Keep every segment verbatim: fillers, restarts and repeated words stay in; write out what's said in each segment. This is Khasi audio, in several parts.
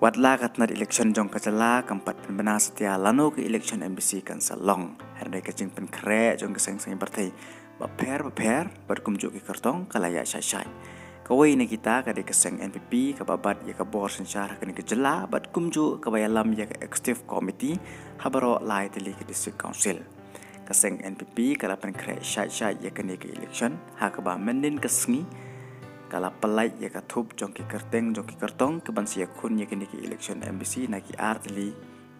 Watla ka tnat election jong ka jylla kam pat pynbna satia lano ka election M D C kan sa long, hynrei ka jingpynkhreh jong ki seng saiñ pyrthei bapher bapher bad kumjuh ki kyrtong ka la ïaid shai shai. Kawei na kita ka dei ka seng N P P kaba bat ïa ka bor synshar ha kane ka jylla bad kumjuh kaba ïalam ïa ka executive committee ha baroh lai tylli ki district council. Ka seng N P P ka la pynkhreh shai shai ïa kane ka election ha kaba mynnin ka sngi ka la pyllait ïa ka thup jong ki kyrteng jong ki kyrtong kiban sa ïakhun ïa kane ka election M D C na ki ar tylli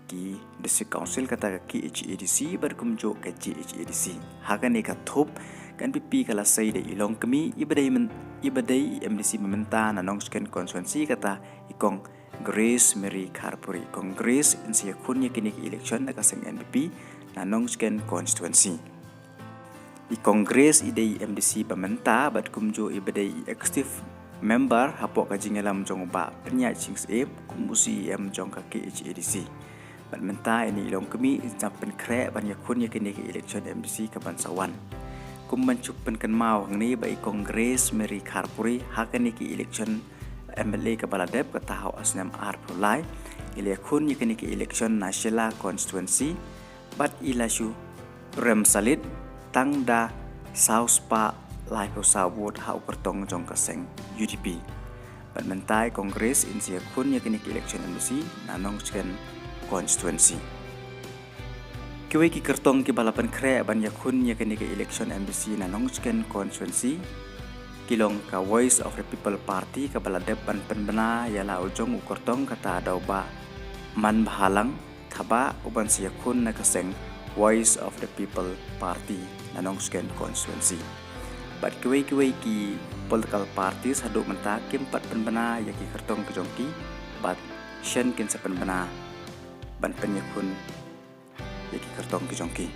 ki district council, kata ka K H A D C bad kumjuh ka J H A D C. Ha kane ka thup ka N P P ka la sei da i longkmie iba dei i M D C ba mynta na Nongshken constituency, kata i Kong Grace Mary Kharpuri. I Kong Grace in sa ïakhun ïa kane ka election da ka seng N P P na Nongshken constituency. I Kong Grace i dei i M D C ba mynta bad kumjuh iba dei i executive member hapoh ka jingïalam jong u Bah Pynïaid Sing Syiem kum u C E M jong ka K H A D C. Bad mynta ine i longkmie in sa pynkhreh ban ïakhun ïa kane ka election M D C kaban sa wan. Kum ban shu pynkynmaw hangne ba i Kong Grace Mary Kharpuri ha kane ka election M L A kaba la dep, kata ha u snem arphew lai, i la ïakhun ïa kane ka election na Shella constituency bad i la shu rem salit tang da saw spah laiphew saw vote ha u kyrtong jong ka seng U D P. Bad mynta i Kong Grace in sa ïakhun ïa kane ka election M D C na Nongshken constituency. Kiwei ki kyrtong kiba la pynkhreh ban ïakhun ïa kane ka election M D C na Nongshken constituency ki long ka Voice of the People Party kaba la dep ban pynbna ïa la u jong u kyrtong, kata da u Bah Manbhalang Thabah uban sa ïakhun na ka seng Voice of the People Party na Nongshken constituency. Bad kiwei kiwei ki political parties haduh mynta kim pat pynbna ïa ki kyrtong ki jong ki bad shen kin sa pynbna ban pynïakhun ïa ki kyrtong ki jong ki.